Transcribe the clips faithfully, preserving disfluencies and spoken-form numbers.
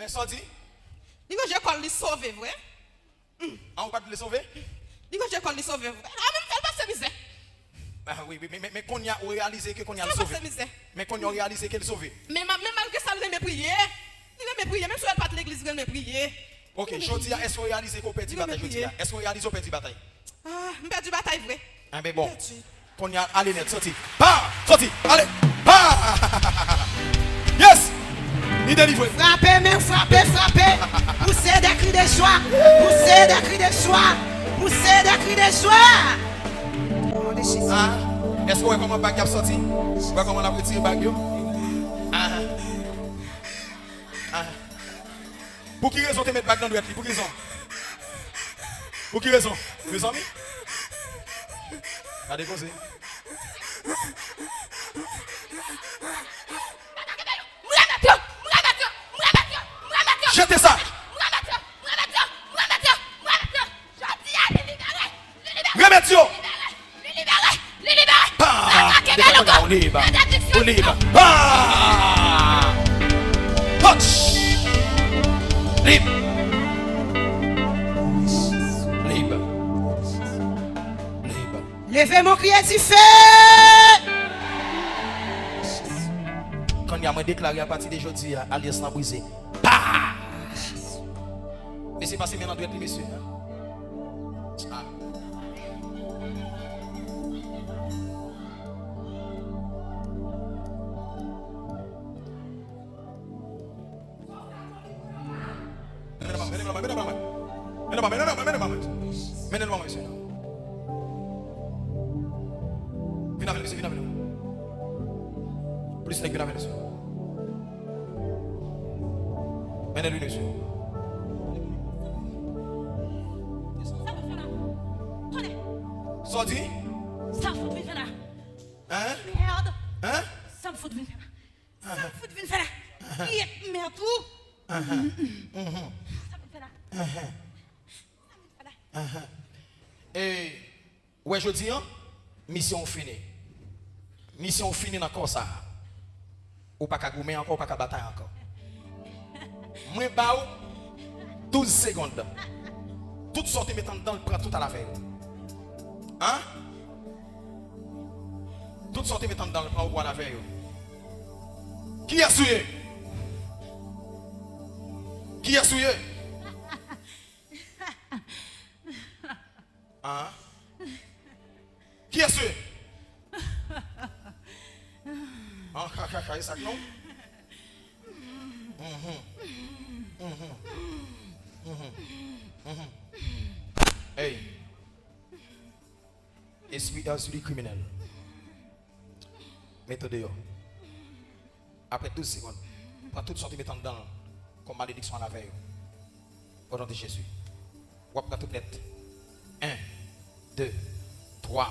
Sa w di? Li ranje kò l, li sove vre. An, ou pa t vle sove? Li ranje kò l, li sove vre. A, men m fè l pase mizè. Ah, wi, wi, men, men, men kounye a, ou reyalize ke kounye a l sove. Fè l pase mizè. Men kounye a, ou reyalize ke l sove. Men ma-, men malgre sa, l renmen priye. Li renmen priye. Menm si w wè l pa t legliz, li renmen priye. Ok, jodi a, èske w reyalize ke w pèdi batay jodi a? Èske w reyalize w pèdi batay? Ah, m pèdi batay vre. Enben bon. Pèdi. Kounye a, ale nèt, soti. Pa! Soti! Ale! Pa! Yes! Li delivre. Frape men, frape, frape. Pousser des cris de joie. Pousser des cris de joie. Pousser des cris de joie. Au nom de Jésus. Ah, èske w wè kòman bag y ap soti? W wè kòman l ap retire bag yo? Ah. Ah. Pou ki rezon w te met bag nan dwèt li? Pou ki rezon? Pou ki rezon? Mezanmi? Gade koze. Jete sa! Remèt yo! Li libere! Li libere! Li libere! Pa! Atake bèl ankò! Ou lib! Ou lib! Pa! Touch! Lib! Lib! Lib! Leve men w, kriye dife! Kounye a, mwen deklare apati de jodi a, alyans lan brize. Pa! Mesye, pase men nan dwèt li, mesye. Ah. Mennen l ban mwen, mennen l ban mwen, mennen l ban mwen. Mennen l ban mwen, mennen l ban mwen, mennen l ban mwen. Mennen l ban mwen, mesye. Vin avè l, mesye, vin avè l. Plis nèg, vin avè l, mesye. Mennen l vini, mesye. Sa w di? Sa fout vin fè la? Hein? Merde! Hein? Sa m fout vin fè la? Sa m fout vin fè la? Yep, merde ou! Sa m vin fè la? Sa m vin fè la? E, ou wè jodi an, misyon w fini. Misyon w fini nan kò sa a. Ou pa ka goumen ankò, ou pa ka batay ankò. Mwen ba w douz segonn. Tout sa w te met anndan l, pran tout al avè yo. Hein? Tout sa w te met anndan l, pran yo pou al avè yo. Kiyès ou ye? Kiyès ou ye? Ah. Kiyès ou ye? Ah, ka, ka, ka, e sa k non? Mhm. Mhm. Mhm. Mhm. Hey. Espri, espri kriminèl. Mete w deyò. Apre douz segonn, pran tout sa w te met anndan l kòm malediksyon al avè yo. O non de Jezi. W ap pran tout nèt. En, de, twa,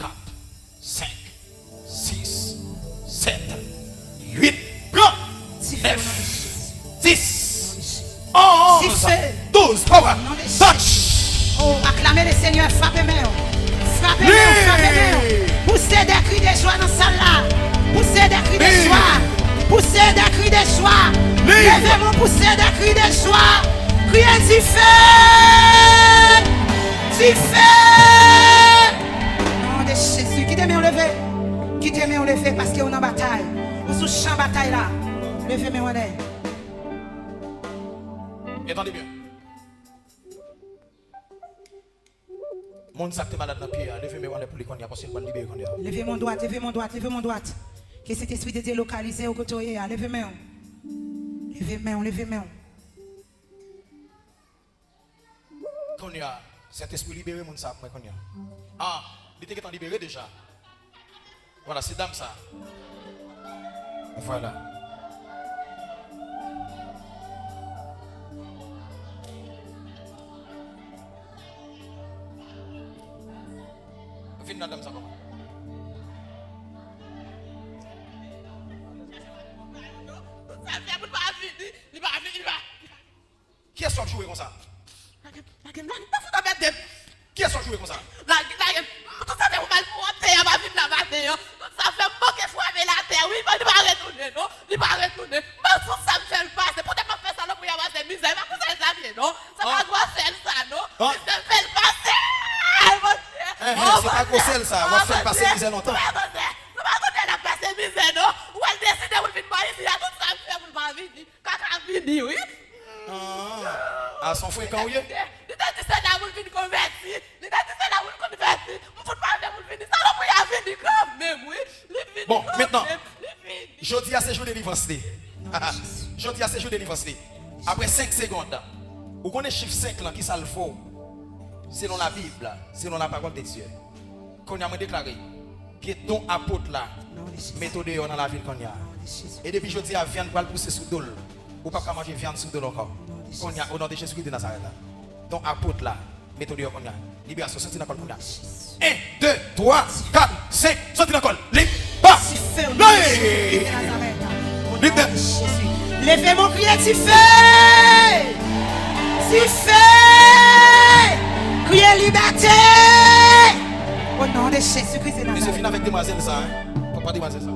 kat, senk, sis, sèt, uit. Pran! Nèf, dis, onz, douz, power, touch! Oh, aklame le Senyè, frape men w. Frape men w, frape men w. Pouse de kri de jwa nan sal la. Pouse de kri de jwa. Pouse de kri de jwa. Leve men w, pouse de kri de jwa. Kriye dife! Dife! Non de Jezi, kite men w leve. Kite men w leve, paske w nan batay. Ou sou chan batay la. Leve men w anlè. E tande byen. Moun sa k te malad nan pye a, leve men w anlè pou li kounye a, paske l pral libere kounye a. Leve men w dwat, leve men w dwat, leve men w dwat. Ke Sentespri de Dye lokalize w kote w ye a, leve men w. Leve men w, leve men w. Kounye a, Sentespri libere moun sa pou mwen kounye a. Ah, li te gentan libere deja. Vwala, se dam sa. Vwala. Vin la, dam sa, papa. Sa fè pou l pa vini, li pa vini, li pa. Kiyès w ap joure konsa? Lage m, lage m, lage m, pa fout anmède m. Kiyès w ap joure konsa? Lage, lage m. Tout sa fè pou m al pou wòm tè a pa vin la maten an. Tout sa fè m manke frape l atè, wi, men li pa retounen, non. Li pa retounen. Men tout sa m fè l pase. Poutèt m ap fè sa, non, sa, w ap fè l pase mizè lontan. Nou pa konnen, nou pa konnen l ap pase mizè, non. Ou wè l deside pou l vin pa isi a, tout sa l fè pou l pa vini. Kaka vini, wi. Ah, ah, se yon frekan ou ye? Li te di se la pou l vin konvèti. Li te di se la pou l konvèti. M fout pa vle pou l vini. Salopri a vini kanmenm, wi. Li vini kanmenm. Bon, mentnan, li vini. Jodi a se jou delivrans li. Jodi a se jou delivrans li. Apre senk segonn, ou konnen chif senk lan, ki sa l fè w? Selon Labib, selon la parole de Dieu. Kounye a mwen deklare, ke don apot la mete w deyò nan lavi l kounye a. E depi jodi a, vyann pral pouse sou do l. Ou p ap ka manje vyann sou do l ankò. Kounye a, o non de Jezi Kris de Nazarèt la. Don apot la mete w deyò kounye a. Liberasyon, soti nan kò l kounye a. En, de, twa, kat, senk, soti nan kò l. Libere! Libere! Leve men w, kriye dife! Dife! Kriye libète! O non de Jezi Kris de Nazarèt. Mesye, fin avèk demwazèl sa, hein? Papa demwazèl sa.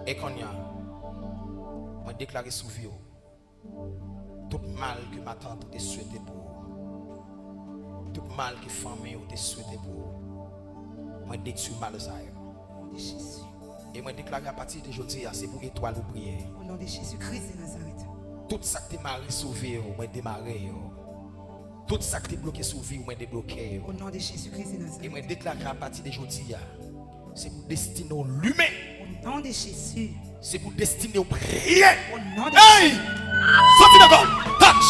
E kounye a, mwen deklare sou vi w, tout mal ke matant ou te swete pou ou, tout mal ke fanmi ou te swete pou ou, mwen detwi mal sa yo. E mwen deklare apati de jodi a, se pou etwal ou briye. O non de Jezi Kris de Nazarèt. Tout sa k te mare sou vi w, mwen demare yo. Tout sa k te bloke sou vi w, mwen debloke yo. O non de Jezi Kris de Nazarèt. E mwen deklare apati de jodi a, se pou destine w limen. O non de Jezi. Se pou destine w briye. O non de Jezi. Hey! Soti nan kò m. Touch!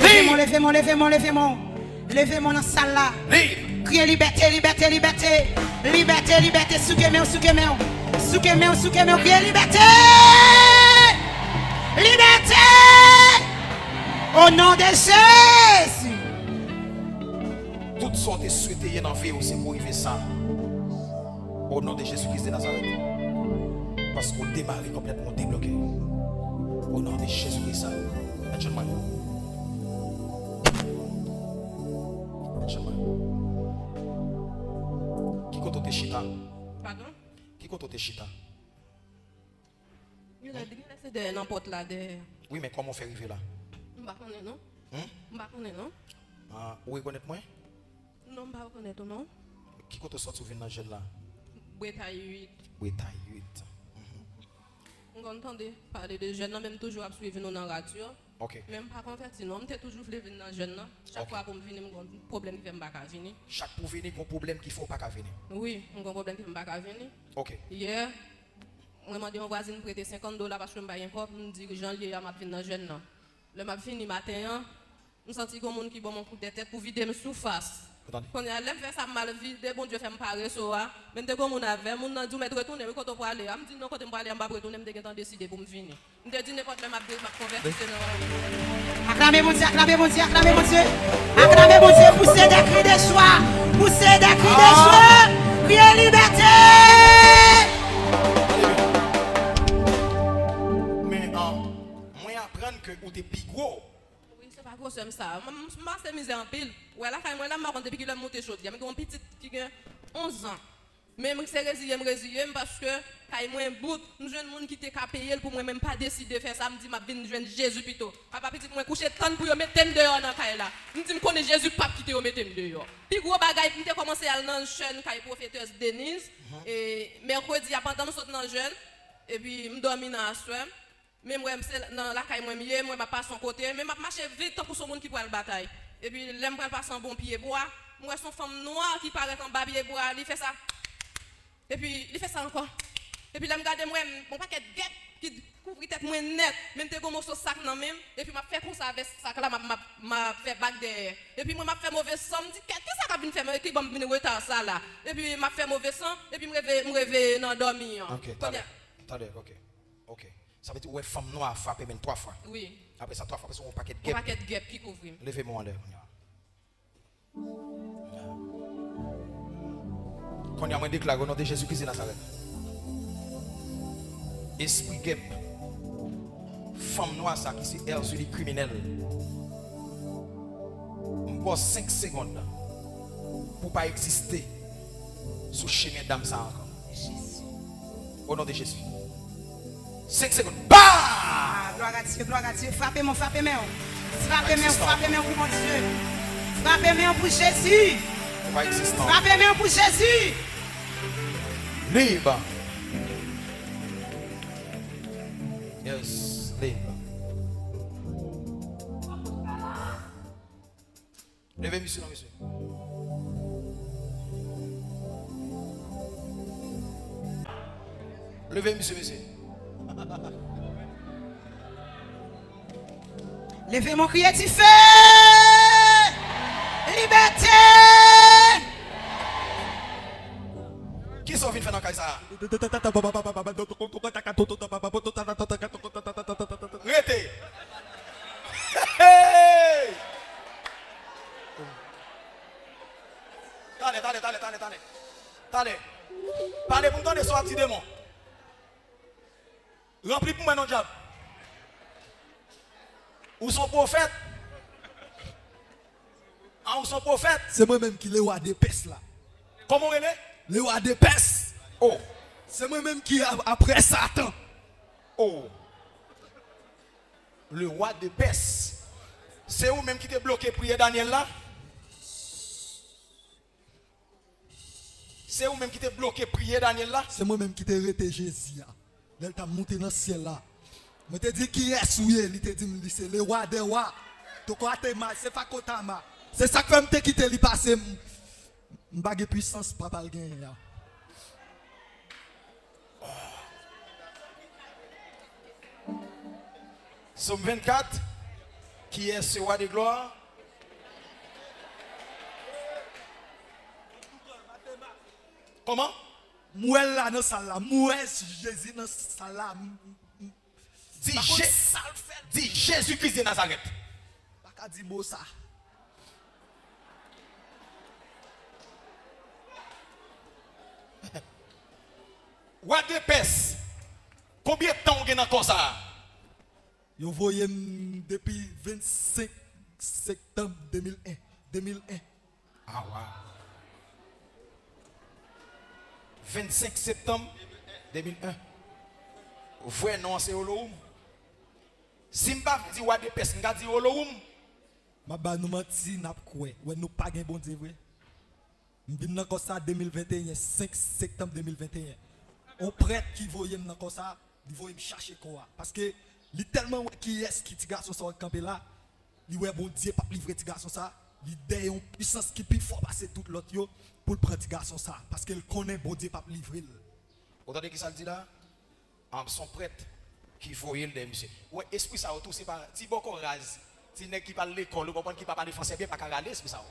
Leve men w, leve men w, leve men w, leve men w. Leve men w nan sal la. Kriye libète, libète, libète. Libète, libète, souke men w, souke men w. Souke men w, souke men w, kriye libète! Libète! O non de Jezi! Tout sa w te swete ye nan vi w, se pou rive sa. O non de Jezi Kris de Nazarèt. Paske w demare konplètman, w debloke. O non de Jezi Kris. Atchan mwen. Atchan mwen. Ki kote w te chita? Padon? Ki kote w te chita? Genlè, genlè se dèyè nan pòt la, dèyè. Wi, men kòman w fè rive la? M pa konnen, non. Hmm? M pa konnen, non. Ah, ou rekonèt mwen? Non, m pa rekonèt ou, non. Ki kote w sòti w vin nan jèn la? Bretay uit. Bretay uit. Mhm. M konn tande pale de jèn nan, men m toujou ap swiv nou nan radyo. Ok. Men m pa konvèti, non. M te toujou vle vin nan jèn nan. Chak fwa pou m vini, m gon pwoblèm ki fè m pa ka vini. Chak pou w vini, gon pwoblèm ki fè w pa ka vini. Wi, m gon pwoblèm ki fè m pa ka vini. Ok. Yè, mwen mande yon vwazin prete senkant dola paske m pa gen kòb, m di jan l ye a, m ap vin nan jèn nan. Lè m ap vini maten an, m santi gon moun ki ban m yon kout de tèt pou vide m sou fas. Kounye a, lè m fè sa, m al vide, Bondye fè m pare so a. Men m te gon moun avè m, moun nan di w mèt retounen, wi, kote w prale a? M di non, kote m prale a, m p ap retounen, m te gentan deside pou m vini. M te di nenpòt lè m ap, m ap konvèti, se nan. Aklame Bondye, aklame Bondye, aklame Bondye. Aklame Bondye, pouse de kri de jwa, pouse de kri de jwa. Kriye libète! Men, ah, mwen aprann ke ou te pi gwo. Wi, se pa gwosè m sa. M, m, m pase mizè anpil. Wè lakay mwen la, m pa konn depi kilè m moute jodi a. M gen yon pitit ki gen onz an. Men m se reziye m reziye m paske kay mwen bout. M jwenn moun ki te ka peye l pou mwen, men m pa deside fè sa. M di m ap vin jwenn Jezi pito. Papa pitit mwen kouche tann pou yo mete m deyò nan kay la. M di m konnen Jezi p ap kite yo mete m deyò. Pi gwo bagay, m te kòmanse al nan jèn kay pwofetès Deniz. E mèkredi a, pandan m sot nan jèn, epi m dòmi nan aswè. Men m wè m se nan lakay mwen m ye, m wè m ap pase yon kote, men m ap mache vit tankou se yon moun ki pral batay. Epi lè m pral pase anba yon pye bwa, m wè se yon fanm nwa ki parèt anba pye bwa, li fè sa. Epi li fè sa ankò. Epi lè m gade m wè m, yon pakèt gèp ki kouvri tèt mwen nèt, men m te gen yon moso sak nan men m, epi m ap fè konsa avè sak la, m ap, m ap, m ap fè bak dèyè. Epi mwen m ap fè move san, m di, "Kèt, kisa k ap vin fè m, ki ban m vin reta sa la?" Epi m ap fè move san, epi m reve, m reve nan dòmi an. Ok, talè, talè, ok. Ok. Sa vle di ou wè fanm nwa a frape men l twa fwa. Wi. Apre sa, twa fwa, apre sa, yon pakèt gèp. Yon pakèt gèp ki kouvri m. Leve men w anlè kounye a. Kounye a, mwen deklare, o non de Jezi Kris de Nazarèt, espri gèp, fanm nwa sa ki se Erzulie kriminèl, m ba w senk segonn pou w pa egziste sou chemen dam sa ankò. Jezi. Au nom de Jésus. Cinq secondes. Bah! Ah, gloire à Dieu, gloire à Dieu. Frape men w, frape men w. Frape men w, frape men w pou Bondye. Frape men w pou Jezi. Frape men w pou Jezi. Libre. Yes, libre. Leve misye non, mesye. Leve misye, mesye. Leve men w, kriye dife! Libète! Kisa w vin fè nan kay sa a? Rete! Hey! Talè, talè, talè, talè, talè. Talè. Pale pou m tande sa w ap di, demon. Ranpli pou mwen non, dyab. Ou se yon pwofèt? Ah, ou se yon pwofèt? Se mwen menm ki lewa de Pès la. Kòman w rele? Lewa de Pès. Oh. Se mwen menm ki ap-, apre Satan. Oh. Le roi de Pès. Se ou menm ki te bloke priyè Danyèl la? Se ou menm ki te bloke priyè Danyèl la? Se mwen menm ki te rete Jezi a. Lè l t ap moute nan syèl la. Mwen te di, "Kiyès ou ye?" Li te di m, li se le wa dè wa. Tokotama, se fakotama. Se sa k fè m te kite li pase m. M pa gen pwisans papa l genyen an. Sòm vennkat, kiyès se wa de glwa? Kòman? M wè l la nan sal la. M wè Jezi nan sal la. M, m, m Di pa konn Je-, sa l fè. Di Jezi Kris de Nazarèt. Pa ka di mo sa. Wa de Pès, konbyen tan w gen nan kò sa a? Yo voye m depi vennsenk septanm de mil en. De mil en. Ah, wa. Vennsenk septanm de mil en. Vrè non an se Olohoum. Si m pa vle di wa de Pès, m ka di Olohoum. M ap ba nou manti, n ap kwè. Wè, nou pa gen Bondye vre. M vin nan kò sa de mil venteyen, senk septanm de mil venteyen. On prèt ki voye m nan kò sa, li voye m chache kò a. Paske li tèlman wè kiyès ki ti gason sa w kanpe la, li wè Bondye p ap livre ti gason sa, li dèyè yon pwisans ki pi fò pase tout lòt yo pou l pran ti gason sa, paske l konnen Bondye p ap livre l. Ou tande kisa l di la? An, se yon prèt ki voye l dèyè misye. Ou wè, espri sa yo tou, se pa ti bòkò raz, ti nèg ki pa al lekòl, ou konprann, ki pa pale fransè byen, pa ka rale espri sa yo.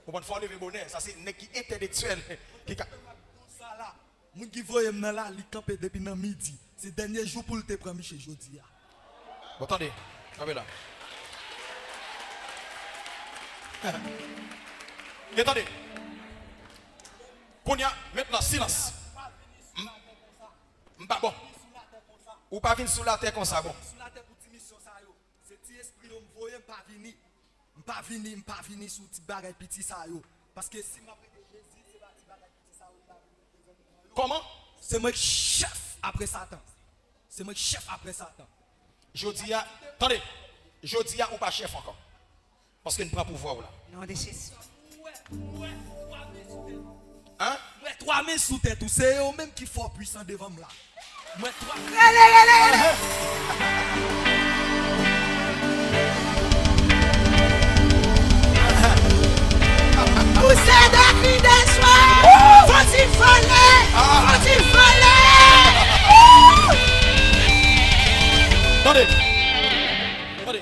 Ou konprann, fò w leve bonè. Sa se nèg ki entèlektyèl, ki ka Sa la, moun ki voye m nan la, li kanpe depi nan midi. Se dènye jou pou l te pran misye jodi a. Bon, tande. Kanpe la. E tande. Kounye a, mentnan, silans. M, m pa bon. Ou pa vin sou latè konsa, bon. Se ti espri yo m voye, m pa vini. M pa vini, m pa vini sou ti bagay piti sa yo. Paske si m ap rete Jezi, se pa ti bagay piti sa yo m ta vini reprezante nan yo. Kòman? Se mwen k chèf apre Satan. Se mwen k chèf apre Satan. Jodi a, tande, jodi a ou pa chèf ankò. Paske n pran pouvwa w la. Non de Jezi. Hein? M wè twa men sou tèt ou, se yo menm ki fò pwisan devan m la. M wè twa. Rele, rele, rele. Pouse de kri de jwa. Fò ti vole. Fò ti vole. Tande. Tande.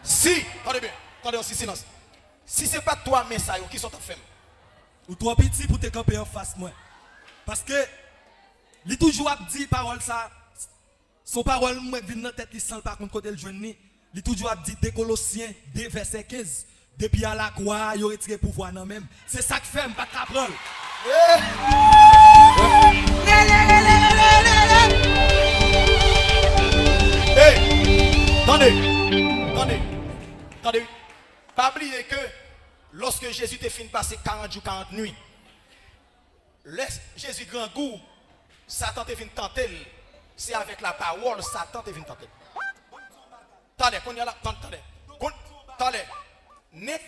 Si, tande byen. Tande yon ti silans. Si se pa t twa men sa yo, kisa w t ap fè m? Ou twò piti pou te kanpe anfas mwen. Paske li toujou ap di pawòl sa, se yon pawòl mwen vin nan tèt li san l pa konn kote l jwenn li. Li toujou ap di de Kolosyen de vèsè kenz, depi a lakwa a, yo retire pouvwa nan men m. Se sa k fè m pa t ka pran l. Rele, rele, rele, rele, rele. Hey, tande, tande, tande. Pa bliye ke lòske Jezi te fin pase karant jou, karant nwi, lè, Jezi grangou, Satan te vin tante l. Se avèk lapawòl Satan te vin tante l. Talè, kounye a la, tan-, talè. Koun-, talè. Nèg.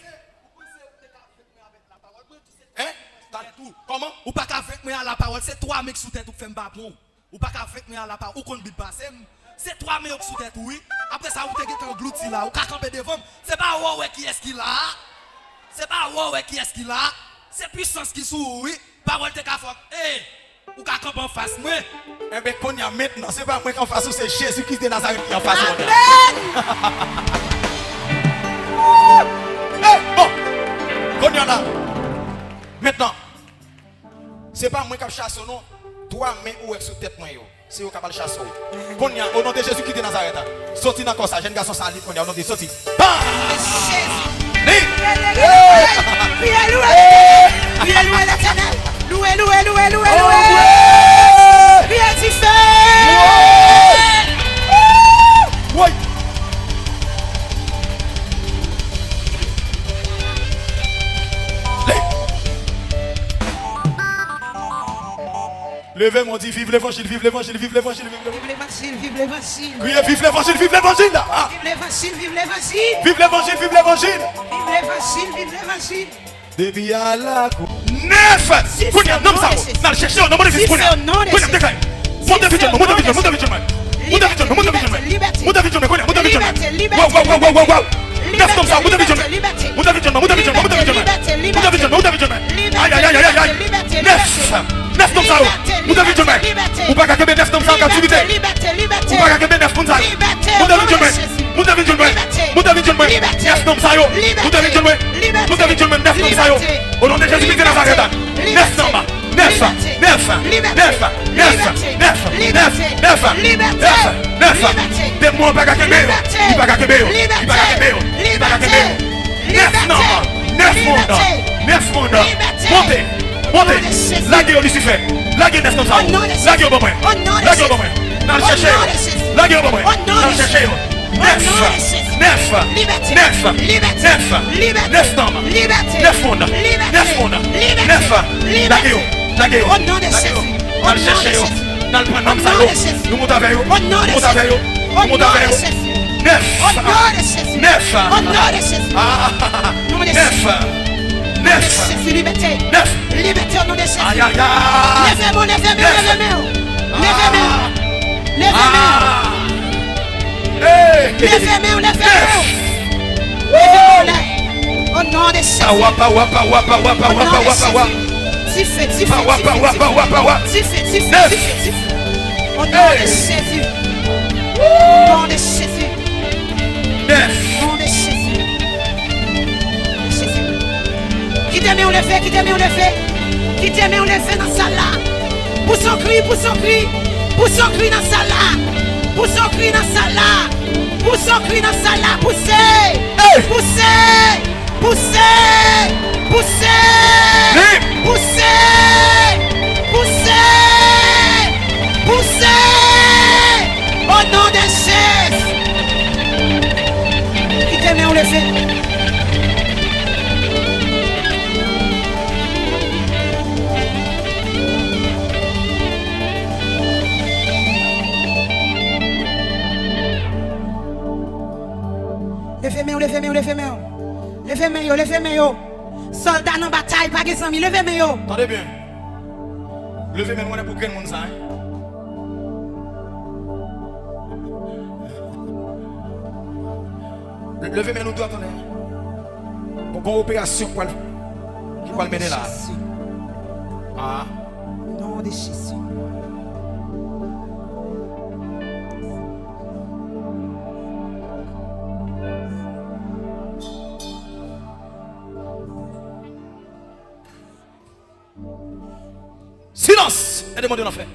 Hein? Talè. Kòman? Ou pa ka venk mwen a lapawòl. Se twa men k sou tèt ou k fè m pa pran w. Ou pa ka venk mwen a lapawòl. Ou konn Bib pase m. Se twa men yo k sou tèt ou, wi. Apre sa, ou te gentan anglouti la. Ou ka kanpe devan m. Se pa wè w wè kiyès ki la a. Se pa wè w wè kiyès ki la a. Se pisans ki sou ou, wi. Pawòl te ka fè w. Ey! Ou ka kanpe anfas mwen. Enben, kounye a, mentnan, se pa mwen k anfas ou, se Jezi Kris de Nazarèt ki anfas ou kounye a. Amèn! Ey, bon! Kounye a la, mentnan, se pa mwen k ap chase w, non. Twa men ou wè k sou tèt mwen yo, se yo k ap al chase w. Kounye a, o non de Jezi Kris de Nazarèt, soti nan kò sa, jèn gason sa, li kounye a, o non de Jezi. Bam! Jezi! Li! Priye, louwe Letènèl! Priye, louwe Letènèl! Louwe, louwe, louwe, louwe, louwe! Priye dife! Woy! Leve men w, di, viv levanjil, viv levanjil, viv levanjil, viv levanjil. Viv levanjil, viv levanjil. Kriye, viv levanjil, viv levanjil la. Ah. Viv levanjil, viv levanjil. Viv levanjil, viv levanjil. Viv levanjil, viv levanjil. Depi a la kou. Nèf! Kounye a, nonm sa yo, n al chèche yo nan mo de Jezi kounye a. Kounye a, dekay. Monte vit jwenn mwen, monte vit jwenn mwen, monte vit jwenn mwen. Monte vit jwenn mwen, monte vit jwenn mwen. Monte vit jwenn mwen, kounye a, monte vit jwenn mwen. Waw, waw, waw, waw, waw, waw. Nèf nonm sa yo, monte vit jwenn mwen. Monte vit jwenn mwen, monte vit jwenn mwen, monte vit jwenn mwen. Monte vit jwenn mwen, monte vit jwenn mwen. Ay, ay, ay, ay, ay, ay. Nèf. Nèf nonm sa yo. Monte vit jwenn mwen. Ou pa ka kenbe nèf nonm sa yo kaptivite. Ou pa ka kenbe nèf moun sa yo. Monte vit jwenn mwen. Monte vit jwenn mwen. Monte vit jwenn mwen. Nèf nonm sa yo. Monte vit jwenn mwen. Monte vit jwenn mwen. Nèf nonm sa yo. O non de Jezi Kris de Nazarèt. Nèf nonm. Nèf. Nèf. Nèf. Demon pa ka kenbe yo. Li pa ka kenbe yo. Li pa ka kenbe yo. Li pa ka kenbe yo. Nèf nonm. Nèf moun. Nèf moun. Monte. Monte. Lage yo, Lisifè. Lage nèf nonm sa yo. Lage yo ban mwen. Lage yo ban mwen. N al chèche yo. Lage yo ban mwen. N al chèche yo. Nèf. Nèf. Nèf. Nèf. Nèf nonm. Nèf moun. Nèf moun. Nèf. Lage yo. Lage yo. Lage yo. N al chèche yo. N al pran nonm sa yo. Nou moute avè yo. Nou moute avè yo. Nou moute avè yo. Nèf. Nèf. Ah. Nèf. Nèf. Nèf. Ay, ay, ay. Leve men w, leve men w, leve men w. Leve men w. Leve men w. Leve men w, leve men w. Leve men w la. O non de Jezi. Pawa, pawa, pawa, pawa, pawa, pawa, pawa. Dife, dife, dife, dife. Pawa, pawa, pawa. Dife, dife, dife, dife. O non de Jezi. O non de Jezi. Nèf. O non de Jezi. Jezi. Kite men w leve, kite men w leve. Kite men w leve nan sal la. Pouse yon kri, pouse yon kri. Pouse yon kri nan sal la. Pouse yon kri nan sal la. Pouse yon kri nan sal la. Pouse. Hey! Pouse. Pouse. Pouse. Hey! Pouse. Pouse. Pouse. O non de Jezi. Kite men w leve. Leve men w, leve men w, leve men w. Leve men yo, leve men yo. Sòlda nan batay, pa gen zanmi, leve men yo. Tande byen. Leve men nou anlè pou grenn moun sa, hein. Le-, leve men nou dwat anlè. Pou gon operasyon ki pral, ki pral mennen la. Jezi. Ah. Non de Jezi. Silans! Mete demon yo nan fè.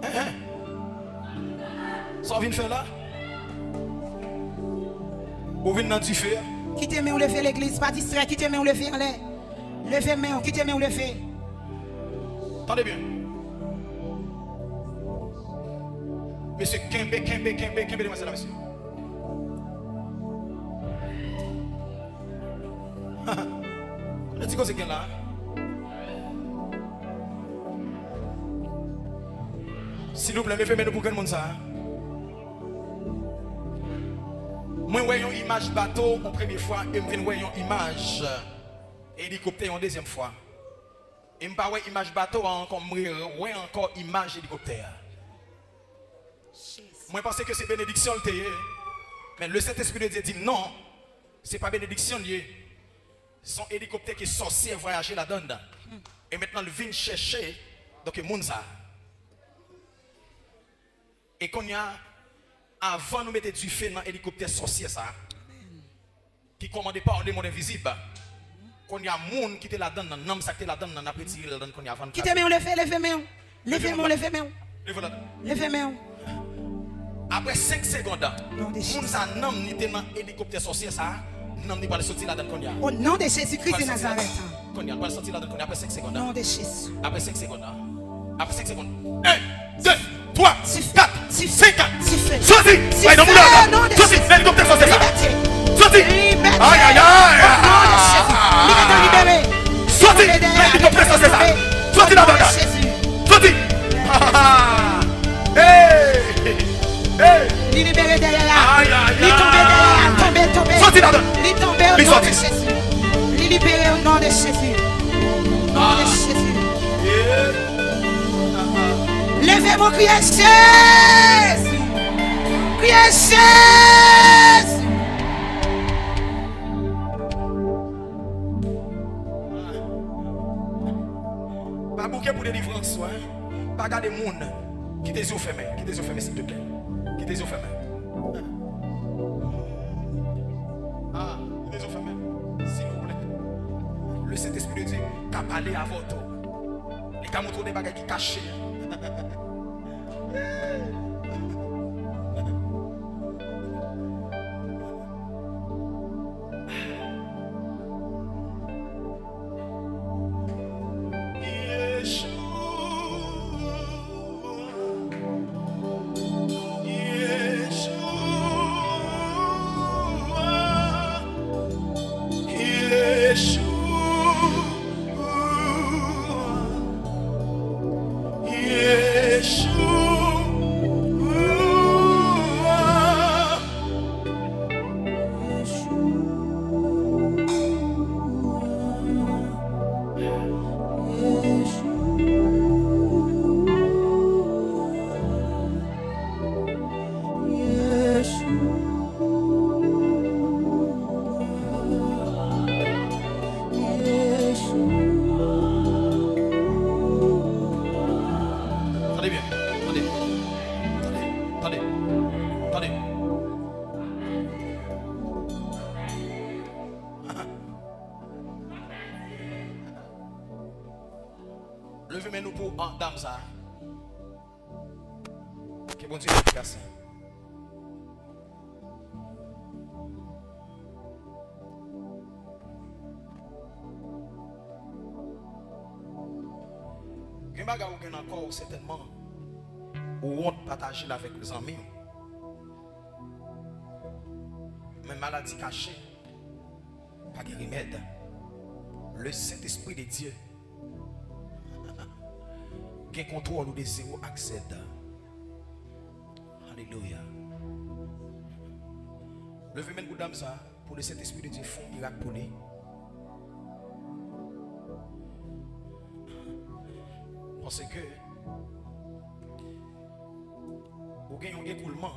Hein, hein. Sa w vin fè la? Ou vin nan dife a? Kite men w leve legliz, pa distrè, kite men w leve anlè. Leve men w, kite men w leve. Tande byen. Mesye, kenbe, kenbe, kenbe, kenbe demwazèl la, mesye. Ti koze gen la. Silvouplè, leve men nou pou granmoun sa a. Mwen wè yon imaj bato yon premye fwa e m vin wè yon imaj elikoptè yon dezyèm fwa. E m pa wè imaj bato a ankò, m re- wè ankò imaj elikoptè a. Mwen panse ke se benediksyon l te ye. Men le Sentespri de Dye di m non, se pa benediksyon l ye. Se yon elikoptè ke sòsyè vwayaje ladan l. E mentnan l vin chèche, donk, moun sa a. E kounye a, avan nou mete dife nan elikoptè sòsyè sa a, ki kòmande pa yon demon envizib, kounye a, moun ki te ladan l nan, nanm sa k te ladan l nan, n ap retire l ladan l kounye a avan n Kite men w, leve, leve men w. Leve men w, leve men w. Leve ladan l. Leve men w. Apre senk segonn, Non de Jezi. Moun sa nanm li te nan elikoptè sòsyè sa a, nanm li pral soti ladan l kounye a. O non de Jezi Kris de Nazarèt. Kounye a, l pral soti ladan l kounye a apre senk segonn. Non de Jezi. Apre senk segonn. Apre senk segonn. En, de, twa, kat, senk, kat. Soti! Bay nan moun nan! Soti! Nan elikoptè sòsyè sa! Soti! Ay, ay, ay! O non de Jezi. Libète, libere. Soti! Nan elikoptè sòsyè sa! Soti ladan l! Soti! Hey! Hey! Li libere dèyè a. Ay, ay, ay! Li tonbe dèyè a. Tonbe, tonbe. Soti ladan! Li tonbe o non de Jezi. Li libere o non de Jezi. Non de Jezi. Leve men w, kriye Jezi. Kriye Jezi. Pa bouke pou delivrans ou, en. Pa gade moun. Kite zye w fèmen. Kite zye w fèmen, silvouplè. Kite zye w fèmen. Ah, kite zye w fèmen. Silvouplè. Le Sentespri de Dye ka pale avè w tou. Li ka montre w de bagay ki kache. Tande byen, tande, tande, tande, tande. Leve men nou pou, ah, dam sa a. Ke Bondye fè gras. Gen bagay ou gen nan kò w, sètènman, ou wont pataje l avèk zanmi w. Men maladi kache, pa gen remèd. Le Sentespri de Dye gen kontwòl ou de zewo ak zèd. Alelouya. Leve men pou dam sa, pou le Sentespri de Dye fè yon mirak pou li. Paske ou gen yon ekoulman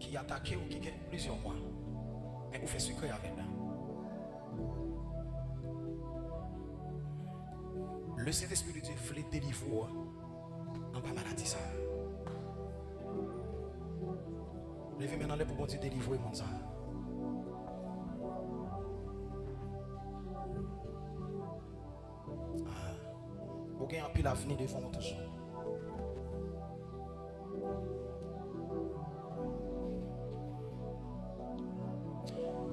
ki atake w ki gen plizyè mwa, men ou fè sekrè avè l. Le Sentespri de Dye vle delivre w anba maladi sa a. Leve men anlè pou Bondye delivre moun sa a. Ah, ou gen anpil avni devan w toujou.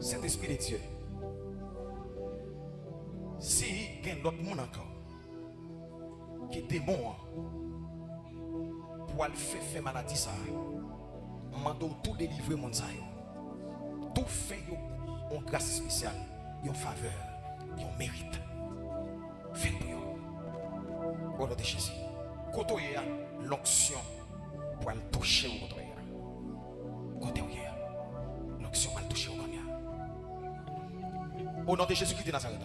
Sentespri de Dye, si gen lòt moun ankò ke demon an pou al fè fè maladi sa a, m mande w tou delivre moun sa yo. Tou fè yo yon gras espesyal, yon favè. Gen yon merit. Fèt pou yo. O non de Jezi. Kote w ye a, lonksyon pral touche w kote w ye a. Kote w ye a, lonksyon pral touche w kounye a. O non de Jezi Kris de Nazarèt.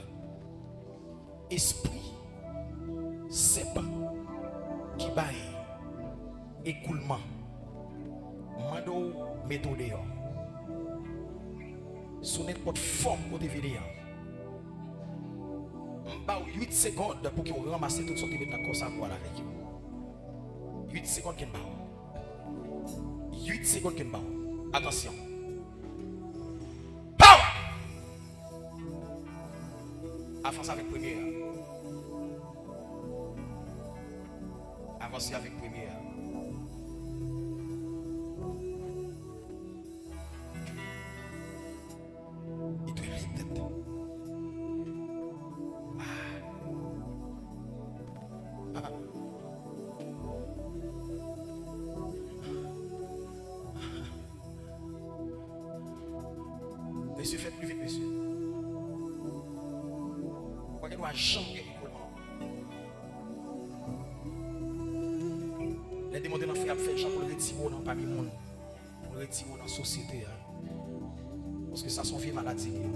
Espri sèpan ki bay ekoulman, m mande w mete w deyò. Sou nenpòt fòm kote vini an, m ba w uit segonn pou ke w ranmase tout sa w te met nan kò sa pou w al avèk yo. Uit segonn ke m ba w. Uit segonn ke m ba w. Atansyon. Power! Avanse avèk premye a. Avanse avèk premye a. Li dwe lib nèt. Ah. Ah. Mesye, fè pli vit, mesye. Ou pa gen dwa janm gen ekoulman. Lè demon de lanfè ap fè jan pou l retire w nan pami moun, pou l retire w nan sosyete a. Paske sa se yon vye maladi li ye.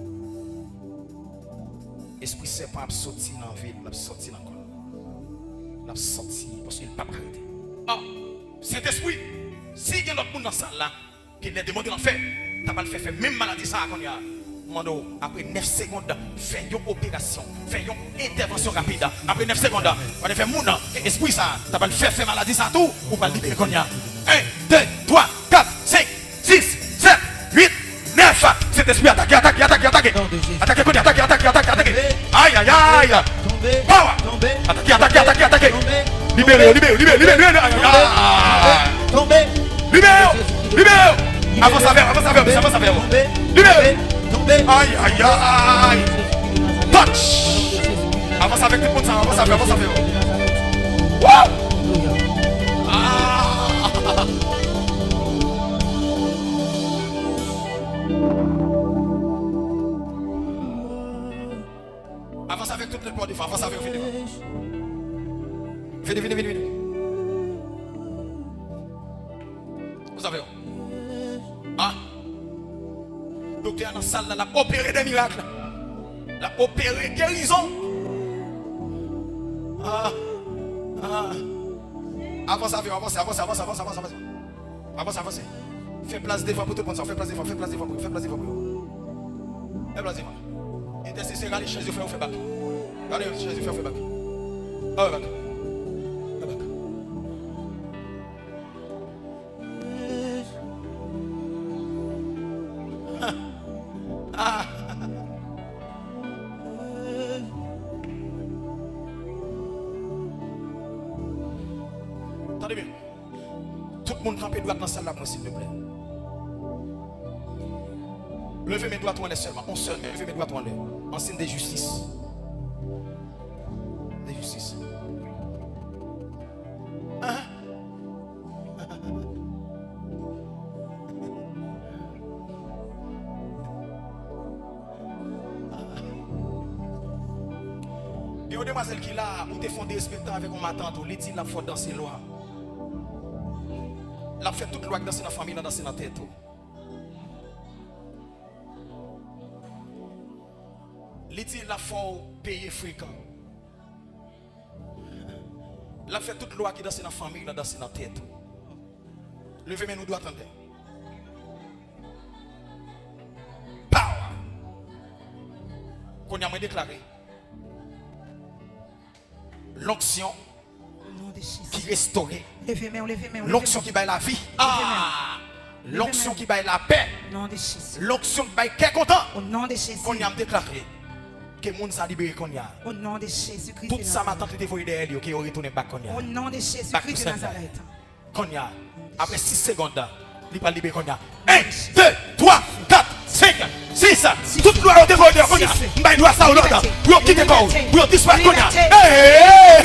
Espri sèpan ap soti nan vi l, l ap soti nan kò l. L ap soti paske l p ap ka rete. Ah, Sentespri, si gen lòt moun nan sal la, ke lè demon de lanfè ta pral fè fè menm maladi sa a kounye a, m mande w, apre nèf segonn, fè yon operasyon, fè yon entèvansyon rapid. Apre nèf segonn, w ap fè moun ke espri sa a ta pral fè fè maladi sa a tou, ou pral libere kounye a. En, de, twa, kat, senk, sis, sèt, uit, nèf. Sentespri, atake, atake, atake, atake. Atake kounye a, atake, atake, atake, atake. Ay, ay, ay. Power. Atake, atake, atake, atake. Libere yo, libere yo, libere, libere, libere. Ay, ay, ay. Libere yo! Libere yo! Avanse avè yo, avanse avè yo, mesye, avanse avè yo. Libere! Ay, ay, ay! Touch! Avanse avèk tout moun sa, avanse avè yo, avanse avè yo. Woo! Ah! Avanse avèk tout lèt pa w devan, avanse avè yo, vini devan. Vini, vini, vini, vini. Avanse avè yo. Ah. Doktè a nan sal la, l ap opere de mirak. L ap opere gerizon. Ah. Ah. Avanse avè yo, avanse, avanse, avanse. Avanse, avanse. Fè plas devan pou tout moun sa. Fè plas devan, fè plas devan pou yo, fè plas devan pou yo. Fè plas devan. Entèsesè, rale chèz yo, fè yo fè bak. Rale chèz yo, fè yo fè bak. Fè yo fè bak. Fè bak. Ah. Tande byen. Tout moun kanpe dwat nan sal la pou mwen, silvouplè. Leve men dwat ou anlè sèlman. On sèl men, leve men dwat ou anlè. An siy de jistis. De jistis. Ah. Gen yon demwazèl ki la, ou te fè yon derespektan avèk yon matant ou, li di l ap fè w danse lwa. L ap fè tout lwa k danse nan fanmi l lan danse nan tèt ou. Li di l ap fè w peye frekan. L ap fè tout lwa ki danse nan fanmi l lan danse nan tèt ou. Leve men nou dwat anlè. Power! Kounye a mwen deklare. Lonksyon ki restore. Lonksyon ki bay lavi. Ah! Lonksyon ki bay lapè. Lonksyon ki bay kè kontan. Kounye a m deklare ke moun sa libere kounye a. Tout sa matant li te voye dèyè li yo, ke yo retounen bak kounye a. Bak pou sèn la. Kounye a, apre sis segonn, li pral libere kounye a. En, de, twa, kat, senk, sis. Tout lwa yo te voye deyò kounye a. M bay lwa sa yo lòd pou yo kite kò w, pou yo disparèt kounye a. Hey!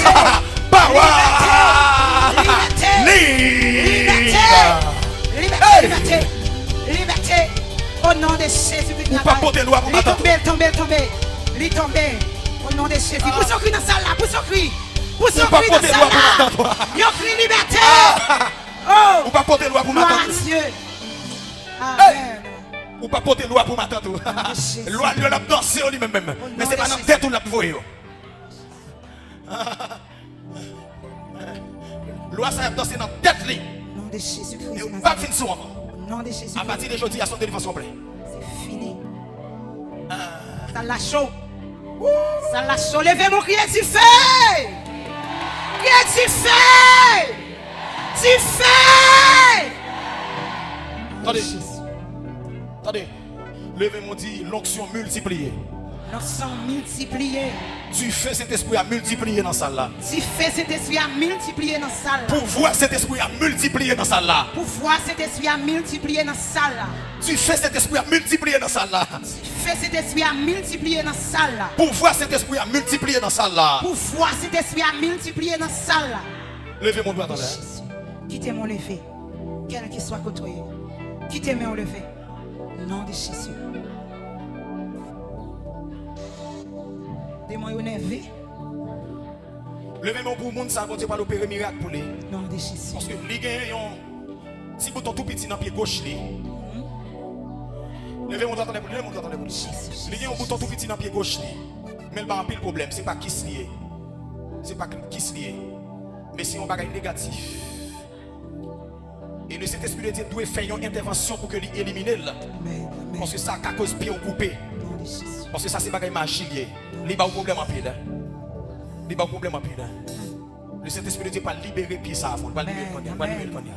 Power! Libète! Libète! Libète! Libète! Libète! O non de Jezi Kris Nazarèt. Ou p ap pote lwa pou matant ou. Li tonbe, li tonbe, li tonbe. Li tonbe. O non de Jezi. Pouse yon kri nan sal la. Pouse yon kri. Pouse yon kri nan sal la. Yon kri libète. Oh! Ou pa pote lwa pou matant ou. Gloire à Dieu. Amen. Ou pa pote lwa pou matant ou. Lwa li yo l ap danse yo li menm menm. Men se pa nan tèt ou l ap voye yo. Lwa sa y ap danse nan tèt li. Non de Jezi Kris. E ou p ap vin sou ankò. Non de Jezi Kris. Apati de jodi a, se yon delivrans konplè. Se fini. Sal la cho. Sal la cho. Leve men w, kriye dife. Kriye dife. Dife. Tande. Tande. Leve men w, di, lonksyon miltipliye. Lonksyon miltipliye. Dife Sentespri a miltipliye nan sal la. Dife Sentespri a miltipliye nan sal la. Pouvwa Sentespri a miltipliye nan sal la. Pouvwa Sentespri a miltipliye nan sal la. Dife Sentespri a miltipliye nan sal la. Dife Sentespri a miltipliye nan sal la. Pouvwa Sentespri a miltipliye nan sal la. Pouvwa Sentespri a miltipliye nan sal la. Leve men w dwat anlè. Jezi. Kite men w leve. Kèlkeswa kote w ye. Kite men w leve. Non de Jezi. Demon yo nève. Leve men w pou moun sa, Bondye pral opere mirak pou li. Non de Jezi. Paske li gen yon ti bouton tou piti nan pye goch li. Leve men w dwat anlè pou li, leve men w dwat anlè pou li. Li gen yon bouton tou piti nan pye goch li. Men l ba anpil pwoblèm, se pa kis li ye. Se pa kis li ye. Men se yon bagay negatif. E le Sentespri de Dye dwe fè yon entèvansyon pou ke li elimine l. Amèn, amèn. Paske sa ka koz pye w koupe. Non de Jezi. Paske sa se bagay maji l ye. Li ba w pwoblèm anpil. Li ba w pwoblèm anpil. Le Sentespri de Dye pral libere pye sa pou l. Pral libere l kounye a. Pral libere l kounye a.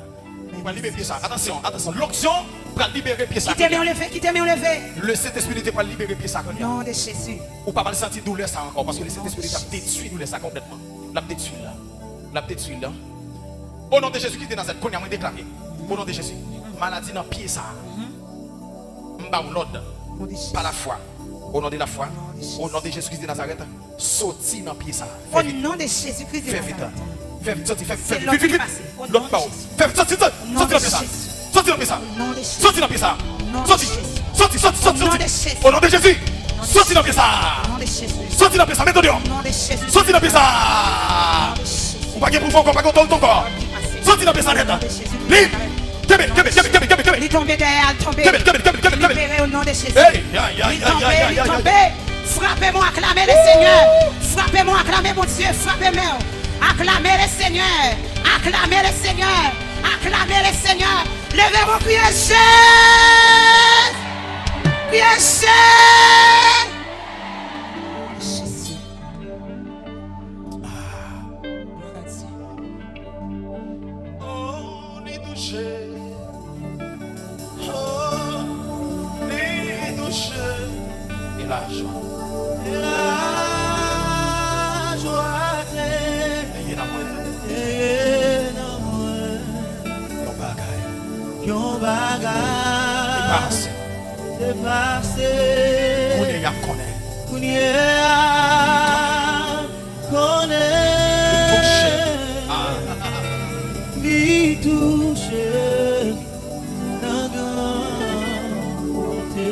Pral libere pye sa. Atansyon, atansyon. Lonksyon pral libere pye sa kounye a. Kite men w leve, kite men w leve. Le Sentespri de Dye pral libere pye sa kounye a. Non de Jezi. Ou pa pral santi doulè sa ankò, paske le Sentespri de Dye ap detwi doulè sa konplètman. L ap detwi l la. L ap detwi l la. O non de Jezi Kris de Nazarèt, kounye a mwen deklare, o non de Jezi, maladi nan pye sa a, m ba w lòd, pa lafwa, o non de lafwa, o non de Jezi Kris de Nazarèt, soti nan pye sa a. O non de Jezi Kris de Nazarèt. Fè vit, soti, fè vit, fè vit, vit, vit. Lòd m ba w. Fè vit, soti, soti, soti nan pye sa. Soti nan pye sa. Soti nan pye sa. Soti. Soti, soti, soti, soti. O non de Jezi. Soti nan pye sa. Soti nan pye sa. Mete w deyò. Soti nan pye sa. Ou pa gen pouvwa ankò, ou pa gen otorite ankò. Soti nan pye sa nèt. Lib. Kenbe, kenbe, kenbe, kenbe, kenbe, kenbe. Li tonbe dèyè, l tonbe. Kenbe, kenbe, kenbe, kenbe, kenbe. Libere o non de Jezi. Hey, ya, ya, ya, ya, ya, ya, ya. Li tonbe, li tonbe. Frape men w, aklame le Senyè. Frape men w, aklame Bondye, frape men w. Aklame le Senyè. Aklame le Senyè. Aklame le Senyè. Leve men w, kriye Jezi. Kriye Jezi. Jezi. Ah. Glwa a Dye. Oh, li touche. Oh, li touche. E lajwa. E lajwa te. Veye nan mwen. Veye nan mwen. Yon bagay. Yon bagay. Li pase. Te pase. Kounye a y ap konnen. Kounye a konnen. Li touche. Ah. Li touche. Nan gran kote.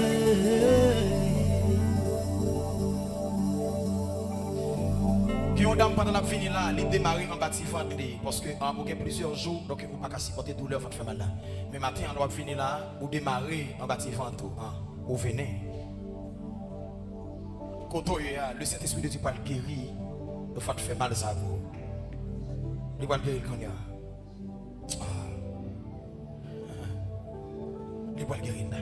Gen yon dam pandan l ap vini la, li demare anba ti vant li, paske, ah, ou gen plizyè jou, donk ou pa ka sipòte doulè vant fè mal la. Men maten an, lè w ap vini la, ou demare anba ti vant ou, ah, ou vini. Kote w ye a, le Sentespri de Dye pral geri vant fè mal sa pou ou. Li pral geri l kounye a. Ah. Li pral geri l.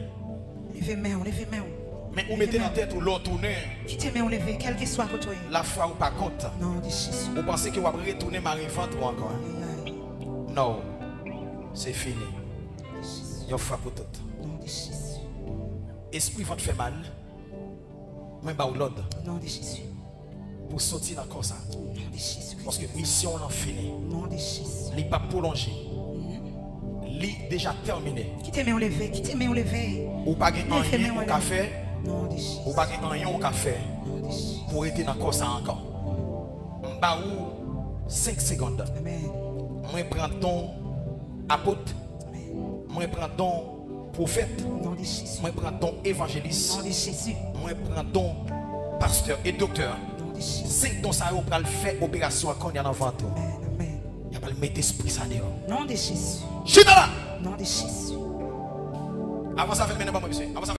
Leve men w, leve men w. Men ou mete nan tèt ou lè w tounen. Kite men w leve, kèlkeswa kote w ye. Lafwa ou pa kont. Non de Jezi. Ou panse ke w ap retounen mare vant ou ankò. Ay, ay. Non. Se fini. Yon fwa pou tout. Non de Jezi. Espri vant fè mal. Mwen ba w lòd. Non de Jezi. Pou soti nan kò sa. Non de Jezi Kris. Paske misyon w lan fini. Non de Jezi. Li p ap pwolonje. Mhm. Li deja tèmine. Kite men w leve, kite men w leve. Ou pa gen anyen ou ka fè. Non de Jezi. Ou pa gen anyen ou ka fè. Non de Jezi. Pou rete nan kò sa ankò. M ba ou senk segonn. Amèn. Mwen pran don apot. Amèn. Mwen pran don pwofèt. Non de Jezi. Mwen pran don evanjelis. Non de Jezi. Mwen pran don Pastè e doktè, Non de Jezi. Senk don sa yo pral fè operasyon an kounye a nan vant ou. Amen. Amen. Y ap al met espri sa deyò. Non de Jezi. Chita la! Non de Jezi. Avanse avè l, mennen ban mwen, mesye. Avanse avè l.